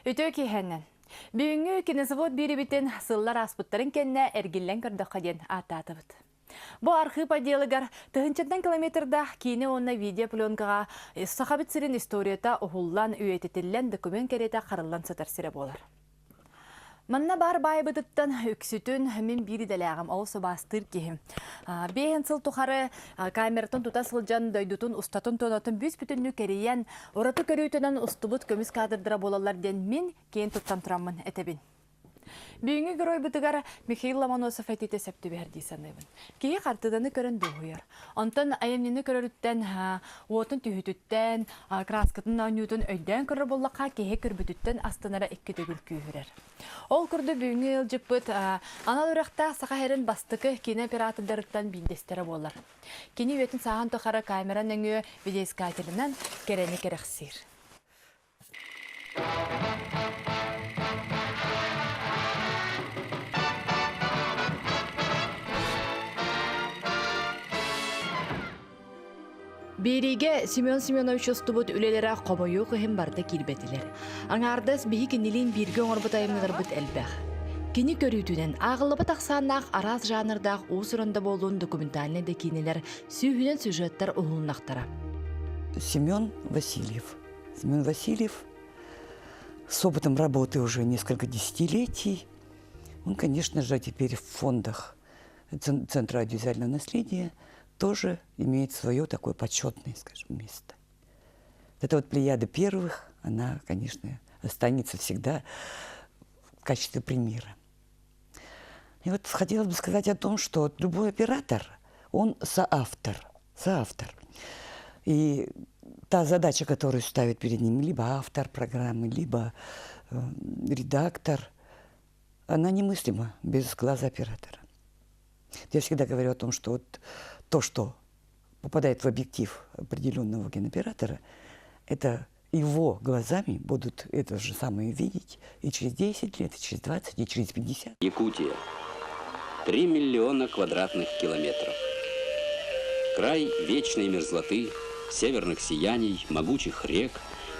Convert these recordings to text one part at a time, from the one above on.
Үтүө киэһэнэн. Бүгүҥҥү кинозавод биэрибитин сыллар ааспыттарын кэннэ эргиллэн көрдөххө диэн ааттаатыбыт. Бу архыып отделыгар тыһыынчаттан километрдаах киинэ уонна видеопленкаҕа Сахабыт сирин историята уһуллан, үйэтитиллэн, документ кэриэтэ хараллан сытар сирэ буолар. Манна баар баайбытыттан үксүтүн мин биир идэлээҕим, ол сыбаастыыр киһим. Биэһин сыл тухары камератын тута сылдьан дойдутун устатын-туонатын бүүс-бүтүннүү кэрийэн, ураты көрүүтүнэн устубут көмүс кадрдара буолаллар диэн мин киэн туттан тураммын этэбин. Бүгүҥҥү геройбутугар Михаил Ломоносов этиитэ сөп түбэһэр дии саныыбын. Киһи хартыынаны көрөн дуоһуйар. Онтон айымньыны көрөрүттэн, уотун түһүүтүттэн, кырааскатын оонньуутун өйдөөн көрөр буоллахха, киһи көрбүтүттэн астынара икки төгүл күүһүрэр. Ол курдук бүгүҥҥү ыалдьыппыт анал үрэхтээх Саха сирин бастакы киинэ оператордарыттан биирдэстэрэ буолар. Кини үйэтин сааһын тухары камера нөҥүө видеоискателинэн кэрэни кэрэхсиир. Биэриигэ Семен Семенович устубут үлэлэрэ хомойуох иһин барыта киирбэтилэр. Аҥаардас биһи кинилиин бииргэ оҥорбут айымньыларбыт элбэх. Кини көрүүтүнэн ааҕыллыбат ахсааннаах араас жанрдаах уус-уран да буоллун документальнай да киинэлэр сүүһүнэн сюжеттар уһулуннахтара. Семен Васильев. Семен Васильев с опытом работы уже несколько десятилетий. Он, конечно же, теперь в фондах Центра аудиовизуального наследия тоже имеет свое такое почетное, скажем, место. Это вот плеяда первых, она, конечно, останется всегда в качестве примера. И вот хотелось бы сказать о том, что любой оператор, он соавтор, соавтор. И та задача, которую ставит перед ним либо автор программы, либо редактор, она немыслима без глаза оператора. Я всегда говорю о том, что вот то, что попадает в объектив определенного кинооператора, это его глазами будут это же самое видеть и через 10 лет, и через 20, и через 50. Якутия. 3 миллиона квадратных километров. Край вечной мерзлоты, северных сияний, могучих рек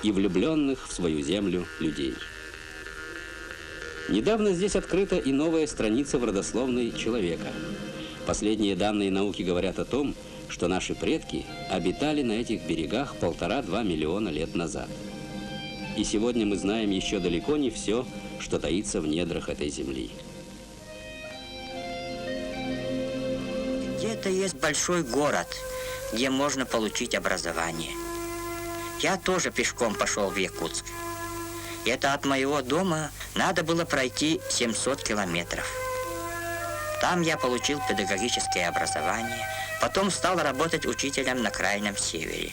и влюбленных в свою землю людей. Недавно здесь открыта и новая страница в родословной человека. Последние данные науки говорят о том, что наши предки обитали на этих берегах 1,5-2 миллиона лет назад. И сегодня мы знаем еще далеко не все, что таится в недрах этой земли. Где-то есть большой город, где можно получить образование. Я тоже пешком пошел в Якутск. Это от моего дома надо было пройти 700 километров. Там я получил педагогическое образование, потом стал работать учителем на Крайнем Севере.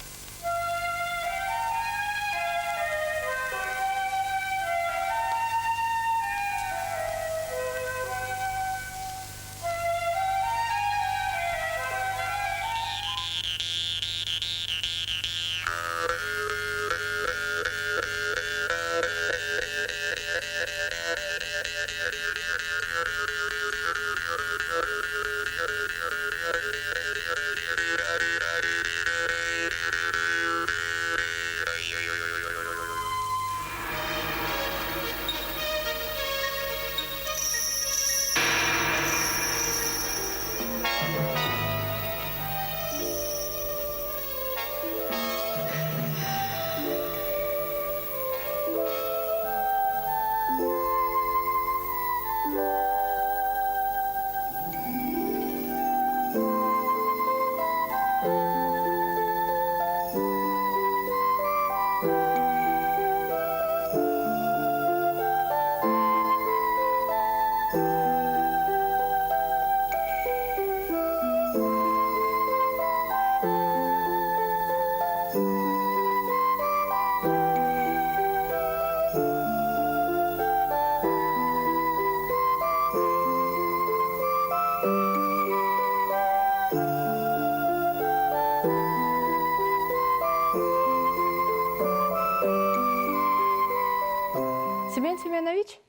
Семен Семенович,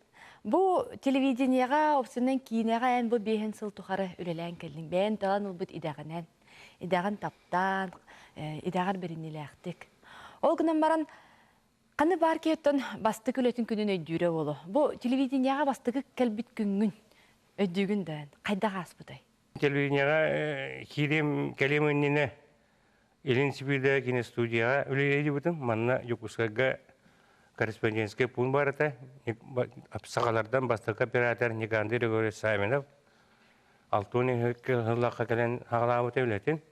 бу телевидениеҕа, опсунан киинэҕэ эн бу биэһин сыл тухары үлэлээн кэллиҥ. Бэйэн талан ылбыт идэҕинэн, идэҕин таптаан, идэҕэр бэриниилээхтик. Ол гынан баран, Ханны баар киһиттэн бастакы үлэтин күнүн өйдүүрэ буолуо. Бу телевидениеҕа бастакы кэлбит күҥҥүн өйдүүгүн да хайдах ааспытай? Телевидениеҕа киириэм кэлиэм иннинэ Илин Сибиирдээҕи киностудияҕа үлэлиибитим. Манна Дьокуускайга корреспондентскай пуун баар этэ. Сахалардан бастакы оператор Никандр Григорьевич Савинов Алтын сыллаахха кэлэн аҕалаабыта үлэтин.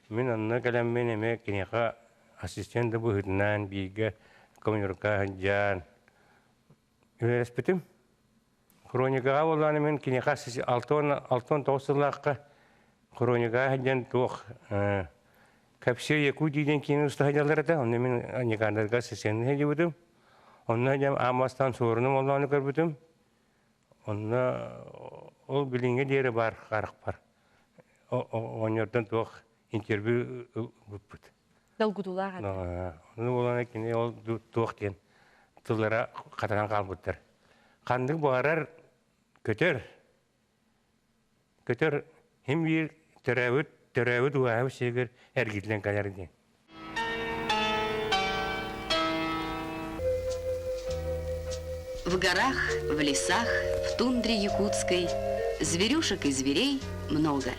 Мин онно кэлэммин эмиэ киниэхэ ассистент да быһыытынан бииргэ коммунарка сылдьан үлэлэспитим. Хроникаҕа буоллаҕына мин киниэхэ 69 сыллаахха хроникаҕа сылдьан туох Кэпсиэ Якутии диэн киинэ уста сылдьаллар этэ. Онно мин Никандрга ассистенныы сылдьыбытым. Онно сылдьан аан бастаан суоруну моллоону көрбүтүм. Онно ол билиҥҥэ диэри баар харахпар оҕонньортон туох интервью ылбыппыт. Долгутуулаах этэ. Ону буолан кини ол туох диэн тыллара хатанан хаалбыттар. Ханнык баҕарар көтөр, көтөр хим биир төрөөбүт, төрөөбүт уһаабыт сиригэр эргиллэн кэлэр диэн. В горах, в лесах, в тундре якутской зверюшек и зверей много.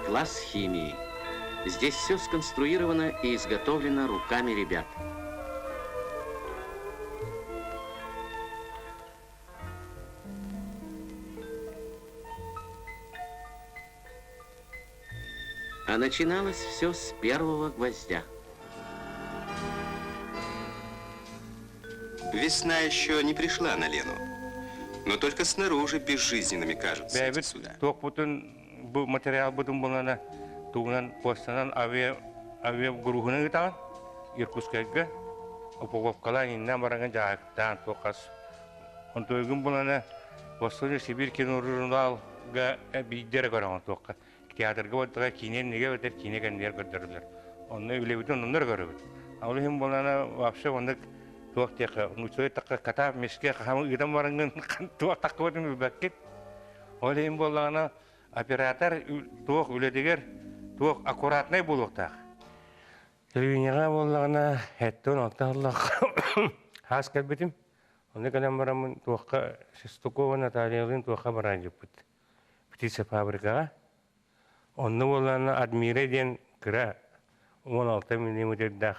Класс химии. Здесь все сконструировано и изготовлено руками ребят. А начиналось все с первого гвоздя. Весна еще не пришла на Лену, но только снаружи безжизненными кажутся эти Бэйэбит суда. туохпутун бу материалбытын булана тугунан постанан авиа авиа груһунан ыытаҕын Иркутскайга упаковкалаан иннэн бараҥҥын дьаһайыктаан туоххас онтуойгун булана Восточный Сибирь киножурналга биирдэ эрэ көрөҕүн туохха театрга бардыга киинэ иннигэ эбэтэр киинэ кэннигэр көрдөрөллөр онно үлэбитин оннор көрөбүт ол иһин буолана вообще оннук туох диэххэ нууччалыы эттэххэ кота в мешке хаһан ыытан бараҥҥын туох таххыбытын билбэккит ол иһин буоллаҕына оператор туох үлэтигэр туох аккуратнай буолуохтаах телевидениеҕа буоллаҕына эттон алта сыллаах хаас кэлбитим онно кэлэн бараммын туохха Шестакова Натальялыын туохха баран дьыппыт птицефабрикаҕа. Онно буоллаҕына Адмира диэн кыра 16 миллиметрдаах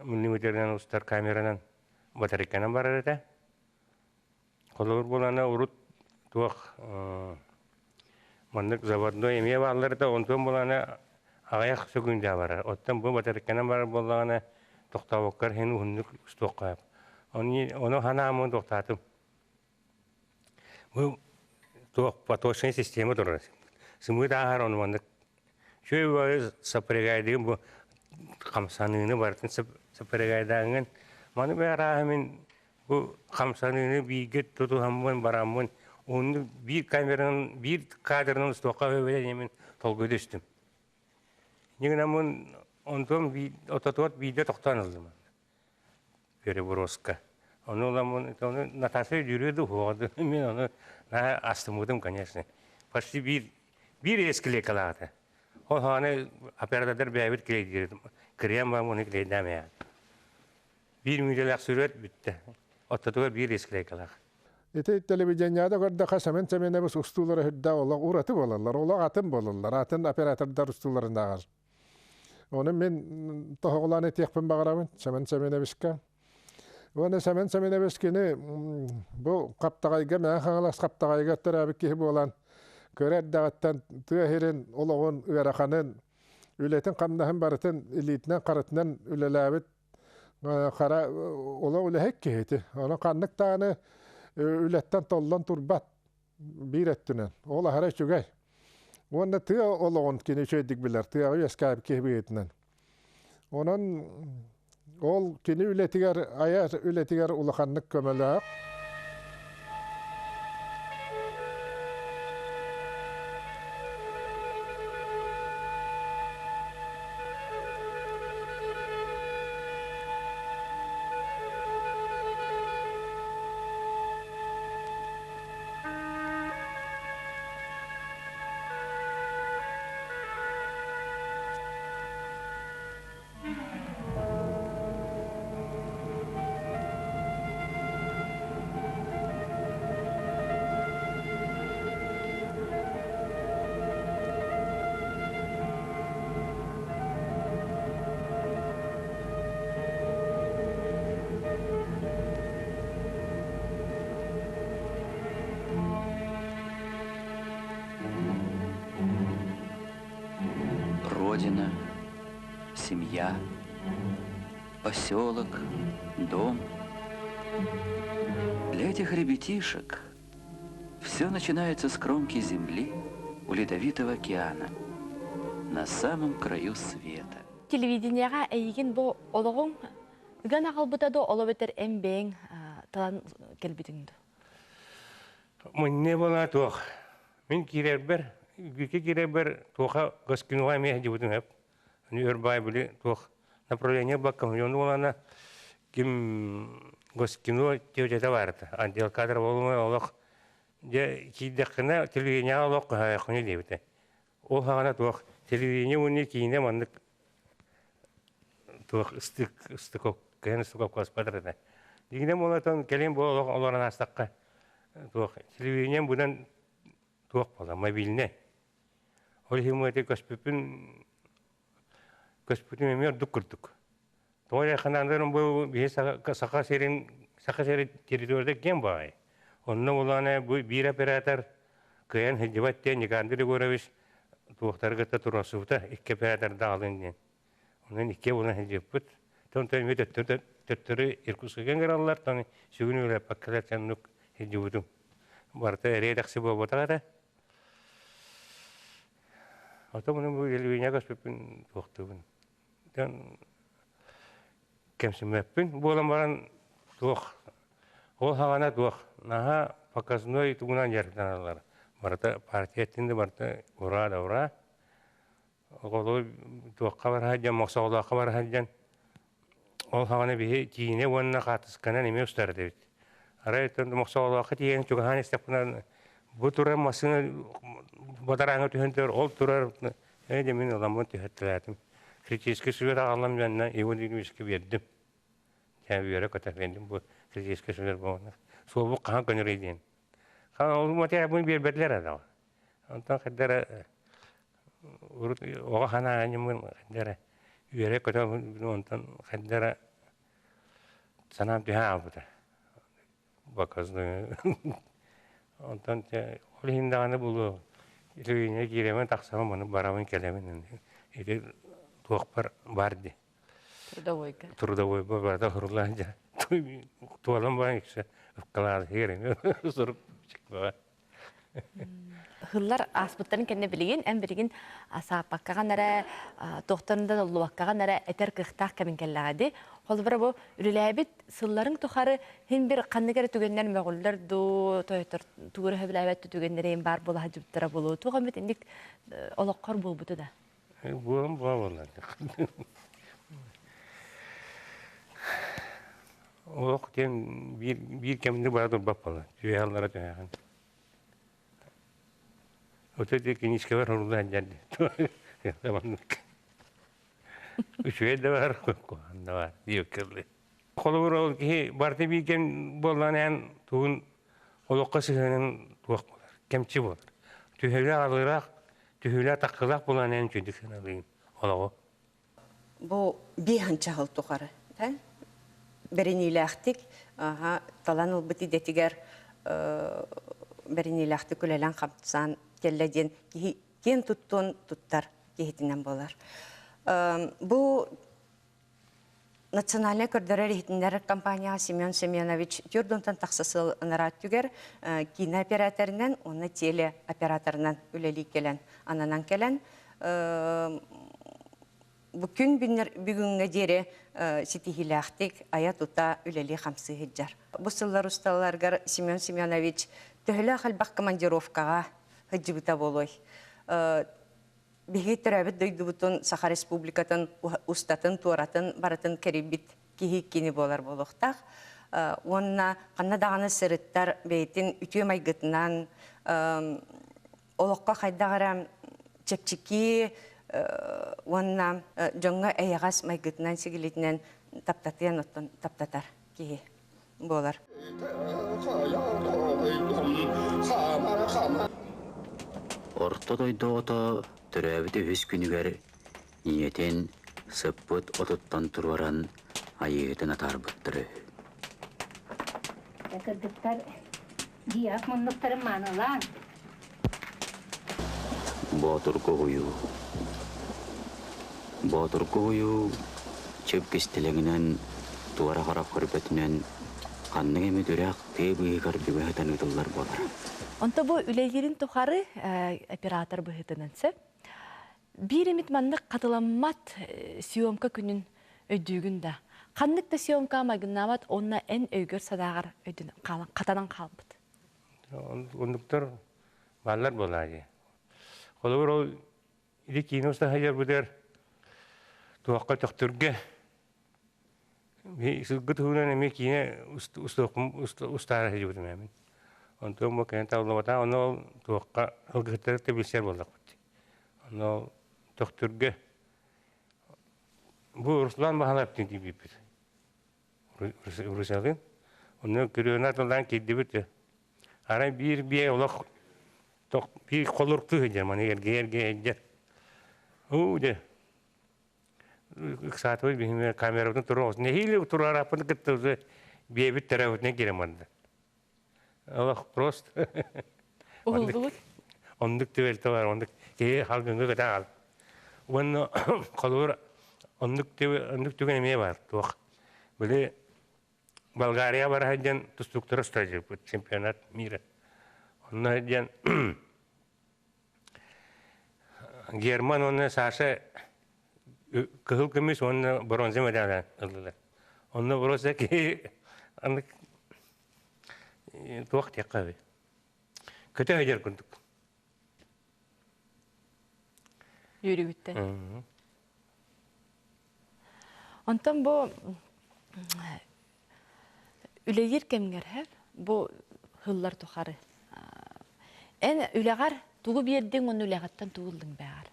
миллиметрынан устар камеранан батарейканан барар этэ. Холобур буоллаҕына урут туох маннык заводной эмиэ бааллар этэ, онтон буоллаҕына аҕыйах сөкүүндэ барар. Оттон бу батарейканан барар буоллаҕына тохтообоккор иһин уһуннук устуохха. Ону ханааммын тохтоотум. Бу туох поточная система турар. Сымыыт ааһар ону маннык үчүгэй сопрягайдыгын бу хамсаныыны барытын сопрягайдааҥҥын маны бу арааһа мин бу хамсаныыны бииргэ тутуһаммын бараммын уһуннук биир камеранан биир кадрынан устуохха сөбө диэн мин толкуй түстүм. Ньыгынаммын онтон ототуот биирдэ тохтоон ыллым. переброска. Ону ыламмын, ону Наташа өйдүүрүө дуу, суоҕа дуу, мин ону наһаа астыммытым, конечно. Почти биир, биир эскилиэкэлээх этэ. Ол саҕана оператордар бэйэбит клейдиир кырыйан баран ону клейдээн бэйэҕин. Биир мүнүүтэлээх сүрүөт бүттэ. Оттотугар биир эскилиэкэлээх. Ити телевидениеда көрдөххө Сэмэн Сэмэнэбис устуулара үрдээх олох ураты буолаллар, олох атын буолаллар, атын оператордар устууларынааҕар. Ону мин тоһоҕолоон этиэхпин баҕарабын Сэмэн Сэмэнэбискэ. Уонна Сэмэн Сэмэнэбис кини бу Хаптаҕайга Мэҥэ Хаҥалас Хаптаҕайыгар төрөөбүт киһи буолан кыра эрдэҕиттэн тыа сирин олоҕун ыараханын, үлэтин-хамнаһын барытын илиитинэн-харытынан үлэлээбит хара олох үлэһит киһити. Ону ханнык даҕаны үлэттэн толлон турбат биир өттүнэн. Ол аһара үчүгэй. Уонна тыа олоҕун кини үчүгэйдик билэр, тыаҕа үөскээбит киһи быһыытынан. Онон ол кини үлэтигэр, айар үлэтигэр улаханнык көмөлөөх. Родина, семья, поселок, дом. Для этих ребятишек все начинается с кромки земли у Ледовитого океана, на самом краю света. Телевидениеҕа эйигин бу олоҕуҥ ыган аҕалбыта да ол эбэтэр эн бэйэҥ талан кэлбитиҥ дуу? Мунне буола туох. Мин киирэрбэр, үгүкэ киирэрбэр туоха Госкиноҕа эмиэ сылдьыбытым эп. Өр баай били туох направление баккамыйон буолана ким Госкино тетята баарыта. Отдел кадр буолума олох дьэ киирдэххинэ телевидениеҕа олох көһөйөххүнэ диэбитэ. Ол хаҕана туох телевидение уонна киинэ маннык туох ыстык ыстыкок кыһын ыстыкоккоспатар этэ. Дигинэн буолатан кэлин бу олох олорон аастахха туох телевидением быдан туох буола мобильнай. Ол иһин эти көспүппүн көспүтүм эмиэ ордук курдук. Тоҕо эрэ ханаандарым бу биһи Саха сирин Саха сирин территорията киэҥ баҕайы. Онно улаана бу биир оператор кыайан сылдьыбат диэн Никандр Егорович туохтары кытта туруорсубута икки оператордаах диэн. Онон икки буолан сылдьыппыт. Онтон эмиэ төттөрү Иркутскайга ыҥыраллар, тон сүгүн үлэппэккэлэр оннук сылдьыбытым. Барыта эриэ-дэхси буолбатах этэ. Ото муну бу Ильвиня көспүппүн туохтуубун. Кэмсиммэппин буолан баран туох ол хаҕана туох наһаа показной тугунан дьарыктаналлар. Барыта партия эттин да барыта ураа да ураа. Оҕолор туохха бара сылдьан, мохсоҕолооххо бара сылдьан ол хаҕана биһи киинэ уонна хаартысканан эмиэ устар этибит. Арай Мохсоҕолооххо тиийэн чугаһаан истэхпинэ бу турар массыына бадарааҥҥа түһэн турар, ол турар ээ дьэ мин ыламмын түһэртэлээтим. Критический сүбэ аҕаллам дьонно Иван Ильичка биэрдим. Дьэ үөрэ-көтө биэрдим бу критический сүбэ буолла. Суолбут хаһан көнөрүй диэн. Ол материалбын биэрбэтилэр adaҕа. Онтон хайдара урут оҕо санаа ньымын хайдара үөрэ-көтө онтон хайдара санаам түһэн хаалбыта. Показной. Онтон ол иһин даҕаны булуо телевидение киирэмин тахсабын маны барабын кэлэбин ити туохпар бар ди. Трудовойга. Трудовойга барыта суруллан дьэ туолан баран иксе ыккалаан сурук чыкпаҕа. Ыһыллар ааспыттарын кэннэ билигин эн билигин сааппаккаҕын эрэ туохтан да толлубаккаҕын эрэ этэр кыахтаах кэмин кэллэҕэ дии. Холобура бу үлэлээбит сылларыҥ тухары һин бир ханнык эрэ түгэннэр мөҕүллэр дуу, тойотор тугу эрэ сөбүлээбэт түгэннэрин баар буола сылдьыбыттара буолуо. Туох эмит инник олоххор буолбута да? Буолан буола Олох диэн биир биир кэмҥэ бара турбат буолла. Түһэ аллара түһэҕин. Ото ити киниискэбэр суруллан дьэн маннык. Үчүгэй да бар, куһаҕан да бар диэбиккэ Холобур ол киһи барыта биир кэм буоллаҕына эн тугун олоххо сыһыанын туох буолар, кэмчи буолар. Түһүүлээх алыыраах, түһүүлээх таххылаах буолан эн үчүгүйдүк сыаналыыгын олоҕу. Бу биэһинчэ сыл тухары бэриниилээхтик талан ылбыт идэтигэр бэриниилээхтик үлэлээн хамсаан кэллэ диэн киһи киэн туттуон туттар киһитинэн буолар. Бу национальнай көрдөрөр иһитиннэрэр компанияҕа Семен Семенович түөрт тахса сыл ынараа өттүгэр киинэ операторынан уонна телеоператорынан үлэлии кэлэн ананан кэлэн. Бу күн бүгүҥҥэ диэри ситиһиилээхтик айа-тута үлэлии-хамсыы сылдьар. Бу сыллар усталарыгар Семен Семенович төһөлөөх элбэх командировкаҕа сылдьыбыта буолуой? Биһиги төрөөбүт дойдубутун Саха Республикатын устатын, туоратын барытын кэрийбит киһи кини буолар буолуохтаах. Уонна ханна даҕаны сырыттар бэйэтин үтүө майгытынан олоххо хайдах эрэ чэпчэки уонна дьоҥҥо эйэҕэс майгытынан-сигилитинэн таптатыан оттон таптатар киһи буолар. Орто дойду оҕото төрөөбүт үһүс күнүгэр ийэтин сыппыт отуттан туруоран айыытын атаарбыттар үһү. Кыргыттар дьиэх муннуктарын маанылаан. Боотурга уһуйуу Боотурга уһуйуу чып кистэлэҥинэн, туора харах көрбөтүнэн ханнык эмит үрэх тыа быыһыгар бүгэ сытан ыытыллар буолара. Онто бу үлэлиирин тухары оператор быһыытынан сөп. Биир эмит маннык хатыламмат съемка күнүн өйдүүгүн да. Ханнык да съемка майгыннаабат уонна эн өйгөр санааҕар өйдөн хатанан хаалбыт. Оннуктар бааллар буолаа дии. Холобур ол ити киинэ уста сылдьарбытыгар туохха төхтүргэ сылгы туһунан эмиэ киинэ устаара сылдьыбытым эмин. Онтон бу кэнэ табыллыбатах, ону ол туохха ылгыһыттары да билсэр буоллахпыт. Ону Төхтүргэ бу Руслан Баһылаев диэн тиийбиппит. Русалын. Онно күрүөнэ атыллаан киирдибит. Арай биир биэ олох биир холуртуу сылдьар маны эргэ эргэ сылдьар. Уу дьэ ыксаатыбыт биһиги камерабытын туруох нэһиилэ туруорааппытын кытта уже биэбит төрөөбүтүнэн киирэн барда. Олох просто Уһулдубут. Оннук түбэлтэ бар, оннук киһи халгыҥҥа көтө аҕал. Уонна холобур оннук оннук түгэн эмиэ бар туох. Били Болгария бара сылдьан тустууктара устайдыбыт чемпионат мира. Онно диэн Герман уонна Саша кыһыл көмүс уонна бронза медаль ыллылар. Онно просто киһи аннык туох диэххэ эбит. Көтө сылдьар курдук. Үөрүүбүттэн. Онтон бу үлэлиир кэмҥэр бу сыллар тухары эн үлэҕэр тугу биэрдиҥ уонна үлэҕиттэн тугу ыллыҥ бэҕэр?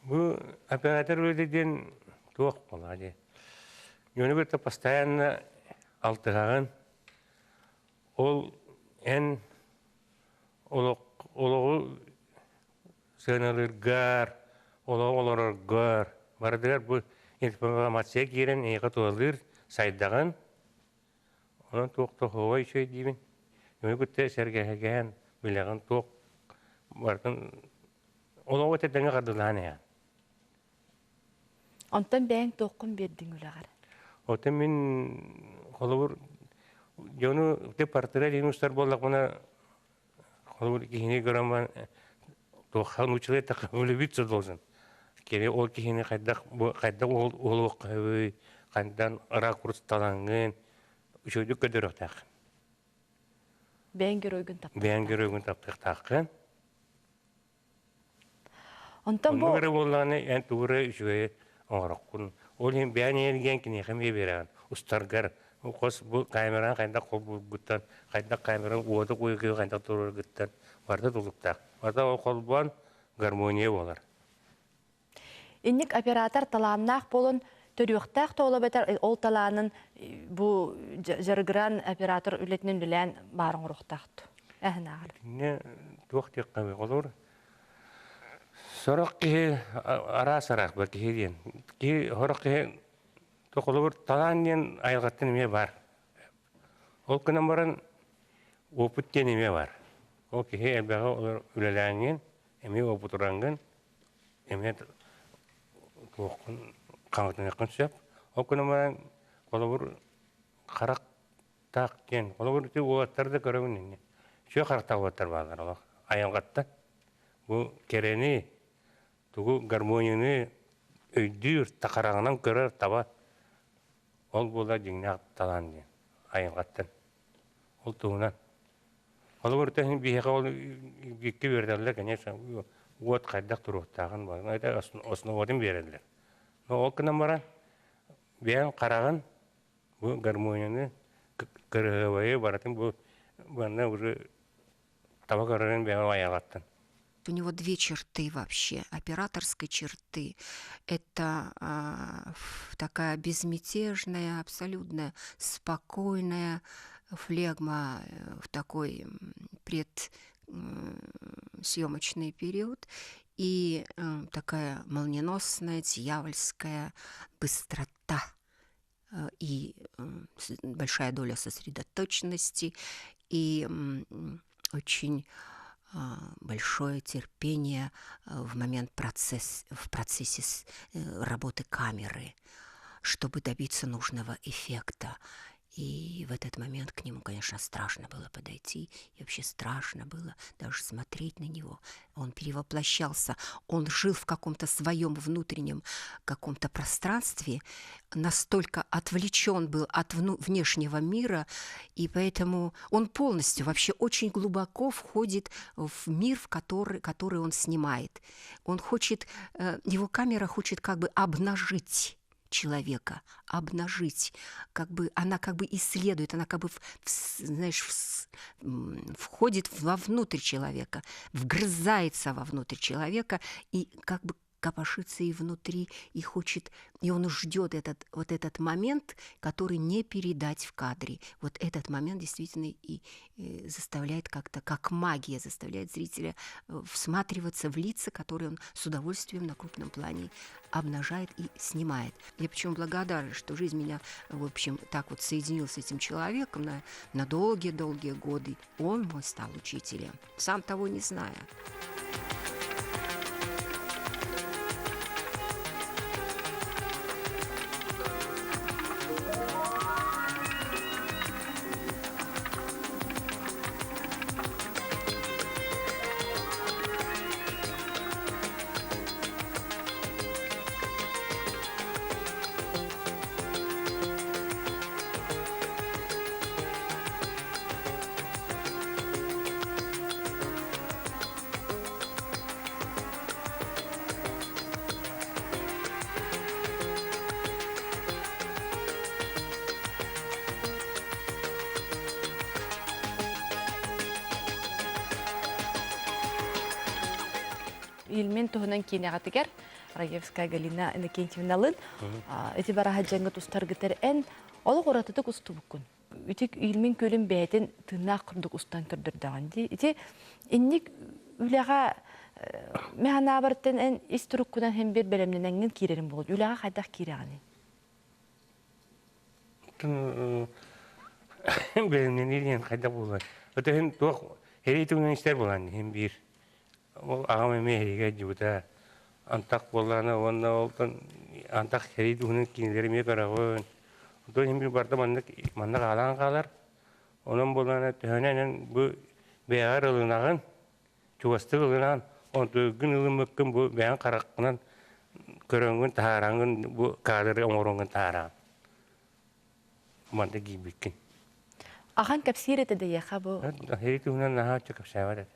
Бу оператор үлэтэ диэн туох буолаа дии. Дьону кытта постоянно алтыһаҕын. Ол эн олоҕу сыаналыыргар, олоҕу олороргор барытыгар бу информация киирэн эйиэхэ туһалыыр, сайдаҕын. Онон туох да оһуобай үчүгэй диибин. Дьону кытта сэргэһэгээн, билэҕин туох барытын олоҕу тэтэҥҥэ хардылаан иһэҕин. Онтон бэйэҥ туоххун биэрдиҥ үлэҕэр? Оттон мин холобур дьону ты портрет диэн устар буоллахпына холобур киһини көрөн туохха научилый влюбиться должен. Кини ол киһини хайдах хайдах уолуохха сөбүй, хантан ракурс талаҥҥын үчүгэйдик көрдөрүөхтээххин. Бэйэҥ геройгун таптыахтааххын. Бэйэҥ геройгун таптыахтааххын. Онтон бу Оннук эрэ буоллаҕына эн тугу эрэ үчүгэйи оҥороккун. Ол иһин бэйэҥ эргийэн киниэхэ эмиэ биэрэҕин. Устаргар хос бу камераҕын хайдах холбуургуттан, хайдах камераҕын уоту куйгу хайдах туруораргыттан барыта тулуктаах. Барыта ол холбоон гармония буолар. Инник оператор талааннаах буолан төрүөхтээх тооло бэтэр ол талаанын бу дьарыгыран оператор үлэтинэн үлэлээн баар оҥоруохтаахту. Эһинааҕар. Итиннэ туох диэххэ олор сорох киһи араас араах бар киһи диэн. Киһи сорох киһи холобур талаан диэн айылҕаттан эмиэ баар. Ол гынан баран опыт диэн эмиэ баар. Ол киһи элбэҕи олор үлэлээҥҥин, эмиэ опытураҥҥын, эмиэ туоххун хаҥатыныаххын сөп. Ол гынан баран холобур харах таах диэн холобур ити уолаттар да көрөбүн инньэ. Үчүгэй харахтаах уолаттар бааллар олох айылҕаттан. Бу кэрэни, тугу гармонияны өйдүүр, хараҕынан көрөр таба ол буолар дьиҥнээх талаан диэн айылҕаттан. Ол туһунан. Холобур, биһиэхэ ол икки үөрэтэллэр, конечно, уот хайдах туруохтааҕын, это основатын биэрэллэр. Но ол гынан баран, бэйэҥ хараҕын бу гармонияны, кырыһыабайы барытын бу манна уже таба көрөрүн бэйэм айаҕаттан. У него две черты вообще, операторской черты. Это такая безмятежная, абсолютно спокойная флегма в такой предсъемочный период и такая молниеносная, дьявольская быстрота и большая доля сосредоточенности и очень большое терпение в момент процесс, в процессе работы камеры, чтобы добиться нужного эффекта. И в этот момент к нему, конечно, страшно было подойти, и вообще страшно было даже смотреть на него. Он перевоплощался, он жил в каком-то своем внутреннем каком-то пространстве, настолько отвлечен был от внешнего мира, и поэтому он полностью, вообще очень глубоко входит в мир, в который он снимает. Он хочет, его камера хочет как бы обнажить человека, обнажить, как бы она как бы исследует, она как бы, знаешь, входит вовнутрь человека, вгрызается вовнутрь человека и как бы копошится и внутри, и хочет, и он ждет этот, вот этот момент, который не передать в кадре. Вот этот момент действительно и заставляет как-то, как магия, заставляет зрителя всматриваться в лица, которые он с удовольствием на крупном плане обнажает и снимает. Я причем благодарна, что жизнь меня, в общем, так вот соединила с этим человеком на долгие-долгие годы. Он мой стал учителем, сам того не зная. Ильмень туһунан киинэҕитигэр Раевская Галина Иннокентьевналын ити бараһа дьаҥҥа тустаргытар эн олох уратытык устубуккун. Ити Ильмень күөлүн бэйэтин тыыннаах курдук устан көрдөрдөҕүн дии. Ити инник үлэҕэ механаабартан эн ис туруккунан һин бир бэлэмнэнэҥҥин киирэрин буолуо. Үлэҕэ хайдах киирэҕиний? Бэлэмнэнии диэн хайдах буолуой? Өтөһүн туох эрий туһунан истэр буолан иһин биир. Ол аҕам эмиэ эһиги дьыбыта антах буоллаҕына уонна олтон антах сэрии туһунан кинилэри эмиэ көрөҕүн. Онтон иһин барда маннык маннык аалаан хаалар. Онон буоллаҕына төһөнөн эн бу бэйэҕэр ылынаҕын, чугастык ылынаҕын, онтугун ылыммыккын бу бэйэҥ хараххынан көрөҥҥүн таһаараҥҥын бу кадры оҥороҥҥун таһаараҕын. Манна киирбиккин. Ахан кэпсиир этэ дэйиэхэ бу. Сэрии туһунан наһаа кэпсээбэт этэ.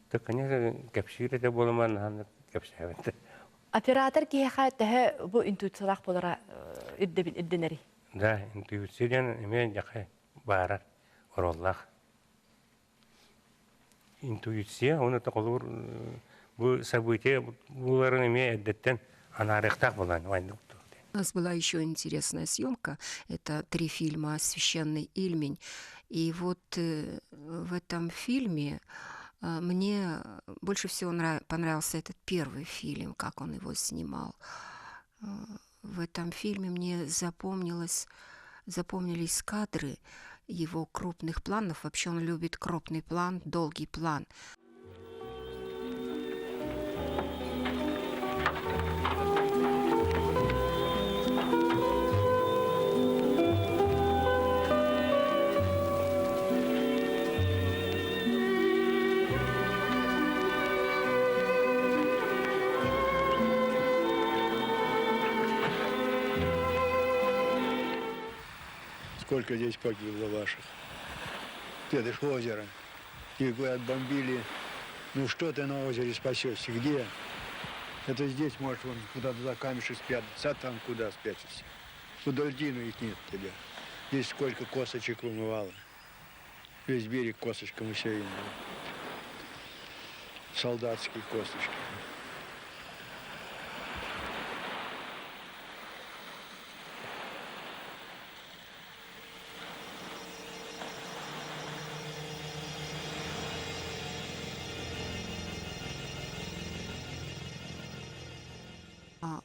Так, конечно, кэпсиир этэ буолуман наһаа кэпсээбэт. Оператор киһиэхэ төһө бу интуициялаах буолара ирдэнэрий? Да, интуиция диэн эмиэ дьахай баарар оруоллаах. Интуиция, оны холобур бу событие буларын эмиэ эрдэттэн анаарыахтаах буолан У нас была еще интересная съемка. Это три фильма «Священный Ильмень». И вот в этом фильме мне больше всего понравился этот первый фильм, как он его снимал. В этом фильме мне запомнились кадры его крупных планов. Вообще он любит крупный план, долгий план. Сколько здесь погибло ваших. Это ж озеро. И говорят, бомбили. Ну что ты на озере спасешься? Где? Это здесь можешь вон куда-то за камешек спрятаться, а там куда спрячешься? Куда льдину их нет тебя. Здесь сколько косточек вымывало. Весь берег косточком усеян был. Солдатские косточки.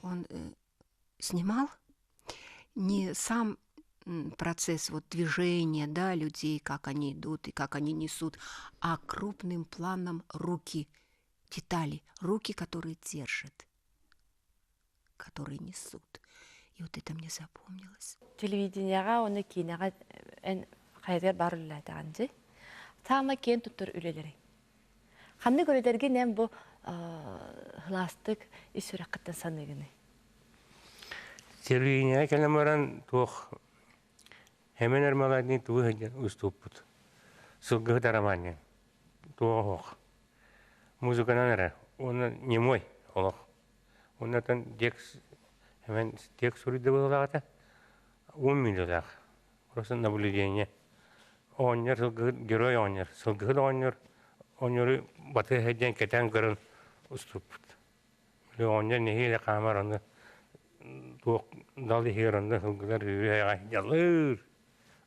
Он снимал не сам процесс вот движения, да, людей, как они идут и как они несут, а крупным планом руки, детали, руки, которые держат, которые несут. И вот это мне запомнилось. Телевидениеҕа уонна киинэҕэ эн хайатыгар баар үлэлээтэҕин дии. Саамай киэн туттар үлэлэриҥ. Ханнык үлэлэргин эн бу сылаастык ис сүрэххиттэн саныыгыный? Телевидениеҕэ кэлэн баран туох Хэмэн Эрмалайдыын тугу сылдьан устууппут. Сылгыһыт арамаанньа. Туох оһох. Музыканан эрэ. Уонна немой олох. Оннотон текст Хэмэн текст суруйда быһыылаах Уон мүнүүтэлээх. Просто наблюдение. Оҕонньор сылгыһыт герой оҕонньор. Сылгыһыт оҕонньор оҕонньору батыһа диэн кэтээн көрөн уступпут. Били оҕонньор нэһиилэ хаамар аны туох дал иһигэр онно сылгылар үөһэҕэ дьалыыр.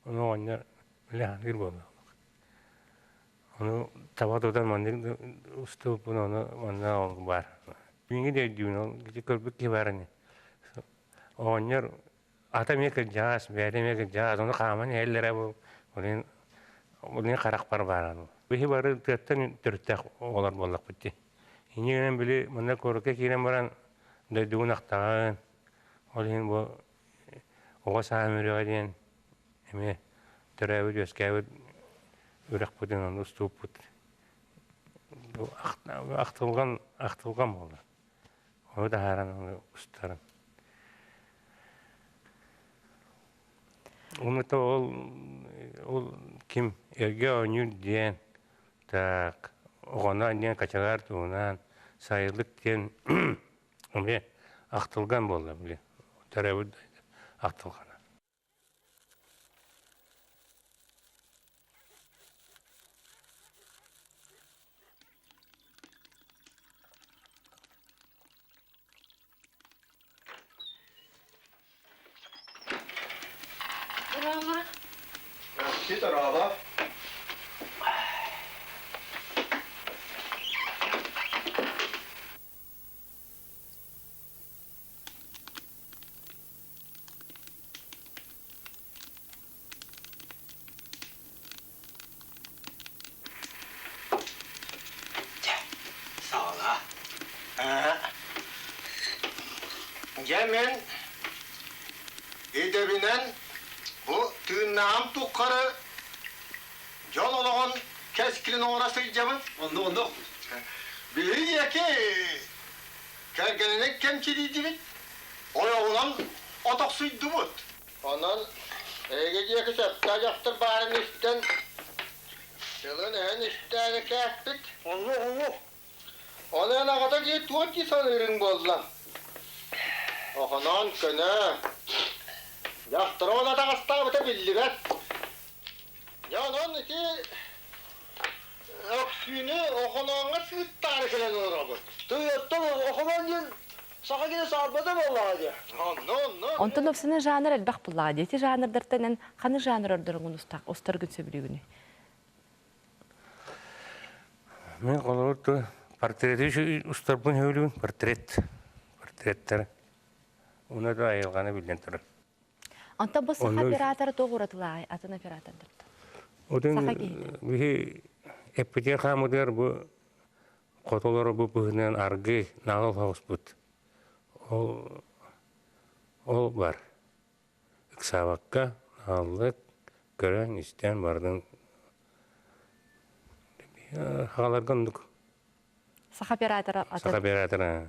Ону оҕонньор били ханыыр буолла. Ону таба тутан маннык устубуппун ону манна ол баар. Билиҥҥи да өйдүүбүн ол көрбүт киһи баар ини. Оҕонньор ата эмиэ кырдьаҕас, бэйэтэ эмиэ кырдьаҕас, ону хааман иһэллэрэ бу онин онин харахпар баар. Биһи бары тыаттан төрүттээх оҕолор буоллахпыт дии. Инньэ гынан били манна куоракка киирэн баран дойдугун ахтаҕын. Ол иһин бу оҕо сааһым үрэҕэ диэн эмиэ төрөөбүт-үөскээбит үрэхпитин ону устууппут ахтылҕан ахтылҕан буолла. Ону таһааран ону устарым. Онута ол ол ким эргэ оонньуур диэн так оҕону диэн качалар туһунан сайылык диэн эмиэ ахтылган буолла били төрөөбүт ахтылҕана. Здорово. Саҕала. Дьэ мин идэбинэн бу тыыннааҕым туххары дьон олоҕун кэскилин оҥоро сылдьабын. Онно онно. Биһиги диэки кэргэнинэн кэмчилийдибит, ойоҕунан отохсуйдубут. Онон эһиги диэки сөптөөх дьахтар баарын истэн, тылын-өһүн истээри кээппит. Оннук, оннук. Онон аҕата дии туох дии саныырыҥ буолла? Охоноон көнө. Дьахтара ол атаҕастаабыта биллибэт. Дьэ онон ити Өксүүнү Охонооҥҥо сыыттаары кэлэн олоробут. Тыйаттан Охоноон диэн саха киһи саарбата буоллаҕа дии. Онно, онно. Онтон опсана жанр элбэх буллаҕа дии. Ити жанрдартан эн ханы жанр ордоргун устаргын сөбүлүүгүнүй? Мен холобур портрети устарбын сөбүлүүбүн портрет портреттер уна да айылҕаны биллэн турар Онтон бу саха операторы туох уратылааҕый атын оператордартан? Отун биһи эппитигэр хаамытыгар бу хотолору бу быһынан аргы наҕыл соҕуспут. Ол ол бар. Ыксаабакка наҕыллык көрөн истэн бардын хааларга оннук. Саха оператора Саха оператора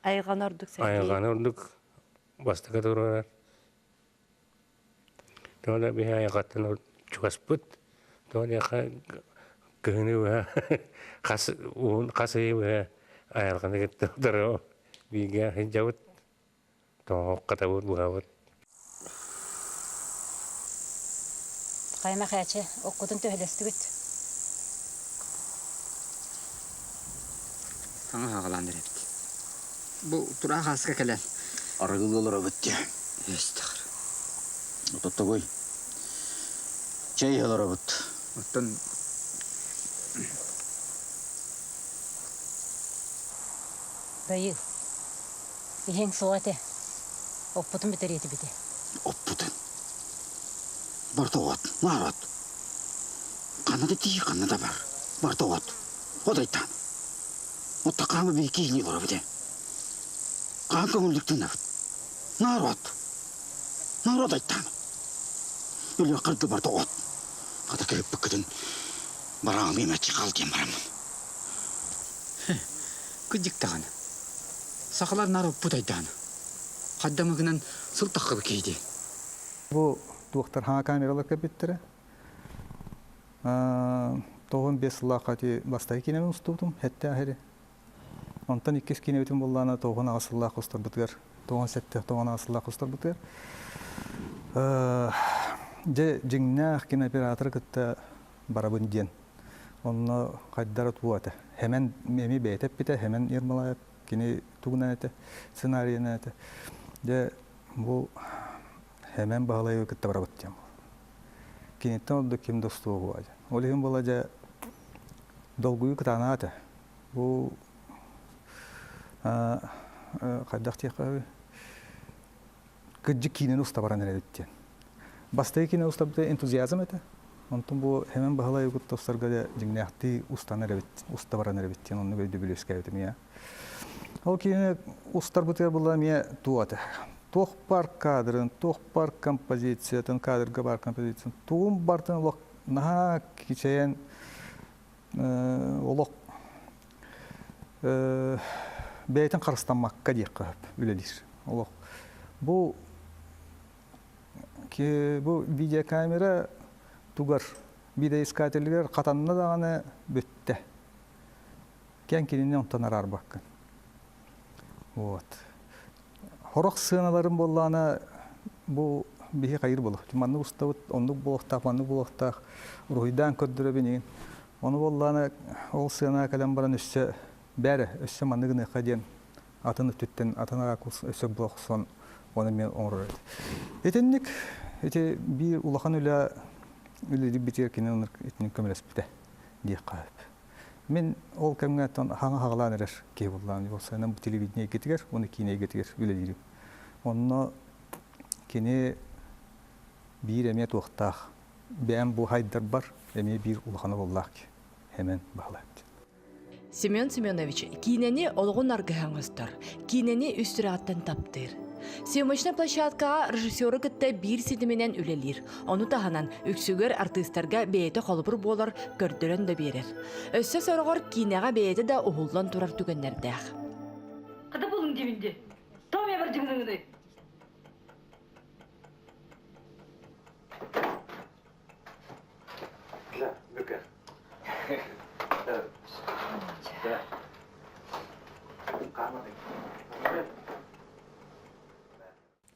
айылҕаны ордук сэргиир. Айылҕаны ордук бастакы туруорар. Тоҕо биһи айылҕаттан чугаспыт. Тоҕо диэххэ кыһыны быһа хас уһун хас ыйы быһа айылҕаны кытта утары бииргэ сылдьабыт. Тоҕо хатабыт быһабыт. Хайма хээчэ, оккутун төһөлөстүгүт? Саҥа хаҕалаан эрэбит. Бу тураах ааска кэлэн. Арыгылыы олоробут дии. Өстөхөр. Ототтогуй. Чэй олоробут. Оттон Дайыл, иһиҥ суох этэ. Оппутун бүтэриэтибити. Оппутун? Барта от, наар от. Ханна да тиий, ханна да бар. Барта от. Одайтан. Отта хаама биһи киһини олоробут ээ. Хаан көҥүллүк тыынабыт. Наар от. Наар одайтан. Өлүөххэ да барта от. Хата кыһыппыккытын бараамый маччы хал диэн бараммын. Кырдьык даҕаны. Сахалар наар оппут айдаана. Хаддамыгынан сыл таххыбы киһи Бу туохтар хаҥа камералар кэлбиттэрэ. Тоҕун бес сыллаахха ити бастакы киинэбин устубутум, хэттээх ири. Онтон иккис киинэбитин буллаана тоҕун аҕыс сыллаах устарбытыгар, тоҕун сэттэ, тоҕун аҕыс сыллаах устарбытыгар. Дьэ, дьиҥнээх кинооператоры кытта барабын диэн. Онно хайдара туо этэ. Хэмэн эми бэйэтэ эппитэ, Хэмэн Ермолаев кини тугунан этэ, сценарийынан этэ. Дьэ, бу Хэмэн Баһылайы кытта барабыт диэн. Киниттэн ордук ким да устуоҕуа диэн. Ол иһин буола дьэ долгуйуу кытаанаҕа этэ. Бу хайдах диэххэ кырдьык киинэни уста баран эрэбит диэн. Бастакы киинэ устабыта энтузиазм этэ. Онтон бу Хэмэн Баһылай кытта устарга да дьиҥнээхтии устан эрэбит, уста баран эрэбит диэн оннук өйдөбүл үөскээбитим ийэ. Ол киинэ устарбытыгар була эмиэ туох этэ. Туох бар кадрын, туох бар композициятын, кадрга бар композициятын, тугун бартын олох наһаа кичэйэн олох бэйэтин харыстаммакка диэххэ сөп үлэлиир. Олох бу бу видеокамера тугар видеоискателигэр хатанна даҕаны бүттэ. Кэн кинини онтон араарбаккын. Вот. Хорох сыаналарын буоллаана бу биһи хайыр боло. Маннык устабыт, оннук буолуохтаах, маннык буолуохтаах уруһуйдаан көрдөрөбүн игин. Ону буоллаана ол сыана кэлэн баран өссө бээрэ, өссө маннык гыныахха диэн атын өттүттэн атын ракурс өссө була охсон оны мен оҥорор этим. Итинник ити биир улахан үлэ үлэлиирбитигэр кини итинник көмөлөспүтэ диэххэ сөп. Мин ол кэмҥэ хаҥа хаҕалаан эрэр киһи буоллаҕым. Уопсайынан бу телевидение эйгэтигэр уонна киинэ эйгэтигэр үлэлиирим. Онно кини биир эмиэ туохтаах бэйэм бу хайдарбар эмиэ биир улахан оруоллаах киһи Хэмэн Баһылаевич. Семен Семенович киинэни олоҕун аргыһа оҥостор, киинэни үс сүрэҕиттэн таптыыр. Съемочнай площадкаҕа режиссеру кытта биир ситиминэн үлэлиир. Ону таһынан үксүгэр артыыстарга бэйэтэ холобур буолар, көрдөрөн да биэрэр. Өссө сороҕор киинэҕэ бэйэтэ да уһуллан турар түгэннэрдээх. Хата булуҥ диибин дии. Тоом эбэр дьыҥныҥыный? Да, ну-ка. Да.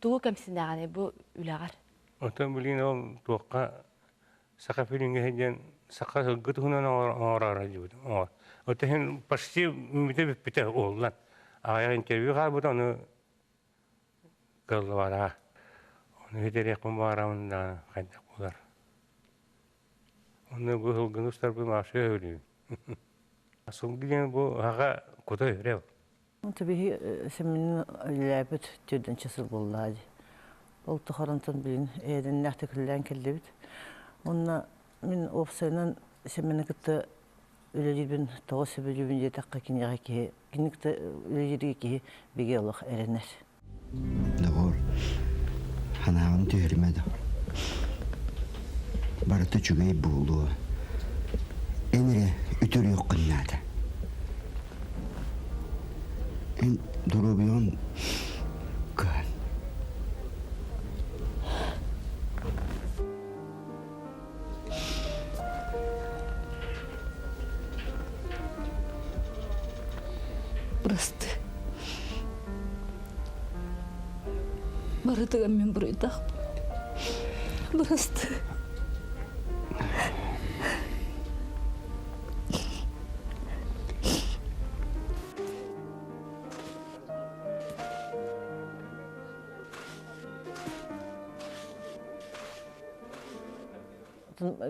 Тугу кэмсинэҕиний бу үлэҕэр? Оттон билигин ол туохха саха фильмҥэ диэн саха сылгы туһунан оҥороро диэбит. Оттон иһин почти бүтэ бүппүтэ уһуллан. Аҕыйах интервью хаалбыта, ону кыаллыбатаҕа. Ону итэриэхпин баҕарабын даҕаны хайдах буолар. Онно бу сылгыны устарбын вообще сөбүлүүбүн. Сылгы диэн бу аҕа кута үрэл. Биһи Семенин үлэлээбит төрдүнчэ сыл буоллаа дии. Ол тухарантан билин эйэдэннээхтик үлэлээн кэллибит. Онно мин уопсайынан Семени кытта үлэлиирбин тоҕо сөбүлүүбүн диэтэххэ киниэхэ киһи кини кытта үлэлииргэ киһи бигэ олох эрэнэр. Доҕоор, санааҕын түһэримэ да. Барыта үчүгэй буолуо. Эн эрэ үтүрүөххүн наада. Эн доруобуйаҕын кыһан. Бырастыы. Барытыгар мин буруйдаахпын. Бырастыы.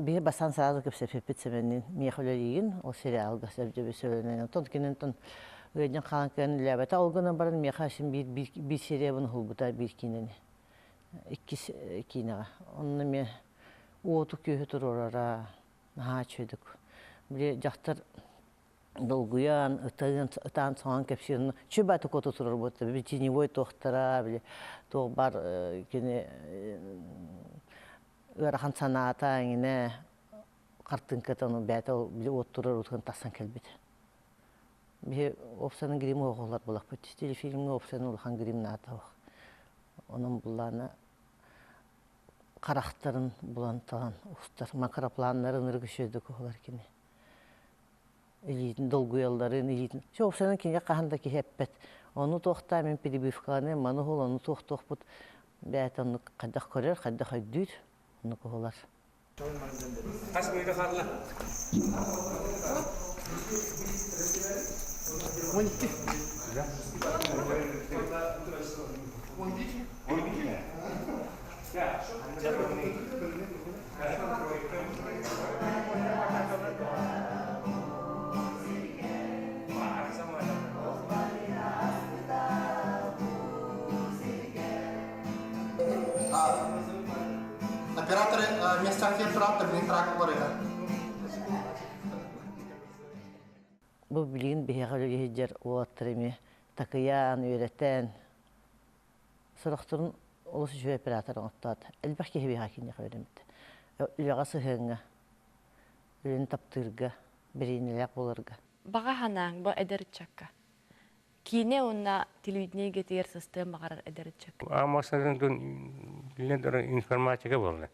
Биһи бастаан сразу кэпсэппиппит Сэмэнниин миэхэ үлэлиигин, ол сериалга сөбүлэнэн. Оттон кининтэн ыадьан хаан кэлэн үлэлээбэтэ. Ол гынан баран миэхэ син биир биир сериябын уһулбута биир киинэни. Иккис киинэҕэ. Онно эмиэ уоту күөһү туруорара наһаа үчүгэйдик. Били дьахтар долгуйан, ытаан, ытаан соҥон кэпсиир. Чүбаты куоту турар буолта. Били теневой туохтара, били туох бар кини ыарахан санаата эҥинэ хартыыҥката ону бэйэтэ ол били уот турар уутун тахсан кэлбит. Биһи уопсанын грим оҕолор булахпыт. Телефильмҥэ уопсанын улахан грим наада ох. Онон буллаана харахтарын булан талан устар макропланнарын ырыгы үчүгэйдик оһолор кини. Илиитин долгуйалларын илиитин. Все уопсанын кинигэ хаһан да киһи эппэт. Ону туохтаа мин перебивкаланыам, маны уһул, ону туох-туохпут бэйэтэ оннук хайдах көрөр, хайдах өйдүүр, оннук уһулар. Хас мүнүүтэ хаалла? 12. Операторы местах туран трак барыга. Бу билигин биһиэхэ үлэлиир уолаттар эмиэ такыйаан, үөрэтэн, сорохторун олус үчүгэй оператор оҥоттоот. Элбэх киһи биһиэхэ киниэхэ үөрэммит. Үлэҕэ сыһыаҥҥа, үлэни таптыырга, бэриниилээх буоларга. Баҕа санааҥ бу эдэр ыччакка. Киинэ уонна телевидение эйгэтигэр сыстыан баҕарар эдэр ыччакка. Аамасарын билэн туран информатика буолла.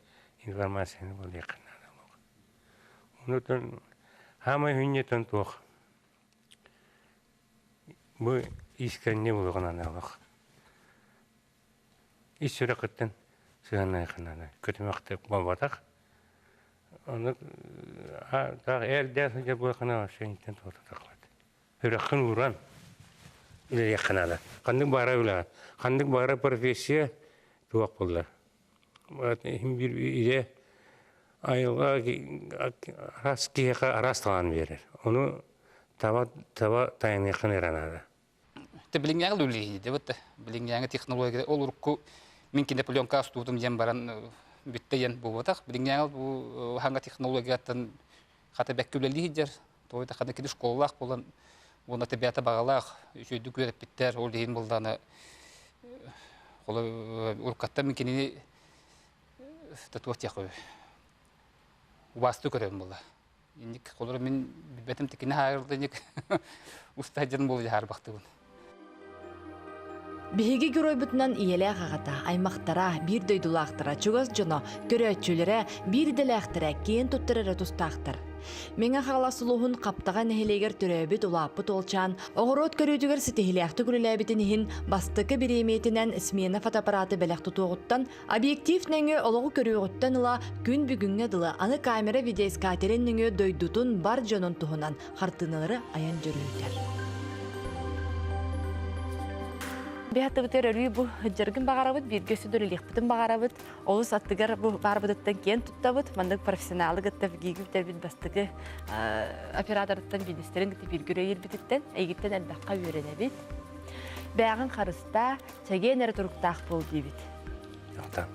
Информацияны буолуохха наада. Онутун хаамай хүнньэтэн туох бу искренне буолуоҕун аналах. Ис сүрэххиттэн сыһыаннаһыахха наада. Көтүмэхтик буолбатах. Ону таах эрдээх сылдьар буолаххына вообще интэн туохтатахпат. Сүрэххин ууран үлэлиэххэ наада. Ханнык баара үлэҕэ, ханнык баара профессия туох буолла. Иһин биир идэ айылҕа араас киһиэхэ араас талаан биэрэр. Ону таба таба тайаныаххын эрэ наада. Те билиҥҥээҥи да үлэлиир дебит. Билиҥҥээҥи технология ол урукку мин кине пленка устуутум диэн баран бүттэ диэн буолбатах. Билиҥҥээҥи бу хаҥа технологияттан хата бэккэ үлэлии сылдьар. Тоҕо диэтэххинэ кини школалаах буолан уонна тэбээтэ баҕалаах үчүгэйдик үөрэппиттэр. Ол иһин буоллаҕына уруккаттан мин кинини татуах диэххэ убаастыы көрөбүн буолла. Инник холоро мин билбэтим тикини хаарылда инник уста дьон буолу дьаһарбахтыбын. Биһиги геройбутунан ийэлээх аҕата, аймахтара, биир дойдулаахтара, чугас дьоно, көрөөччүлэрэ, биир идэлээхтэрэ киэн туттар эрэ тустаахтар. Мэҥэ Хаҥалас улууһун Хаптаҕа нэһилиэгэр төрөөбүт улааппыт уолчаан оҕуруот көрүүтүгэр ситиһиилээхтик үлэлээбитин иһин бастакы бириэмийэтинэн смена фотоаппараты бэлэх тутуоҕуттан Объектив нөҥүө олоҕу көрүөҕүттэн ыла күн бүгүҥҥэ дылы аны камера видеоискателин нөҥүө дойдутун бар дьонун туһунан хартыыналары айан дьөрүһүтэр. Биһаттыбытыгар өрүү бу дьаргын баҕарабыт, бииргэ сүдүрүлүөхпүтүн баҕарабыт. Олус аттыгар бу баарбытыттан киэн туттабыт. Маннык профессионалы кытта гиигибитэрбит бастакы операторыттан бизнестерин кытта бииргэ үлэлиирбититтэн, эйигиттэн элбэххэ үөрэнэбит. Бээҕин харыстаа, чэгиэн эрэ туруктаах буол диибит. Ата.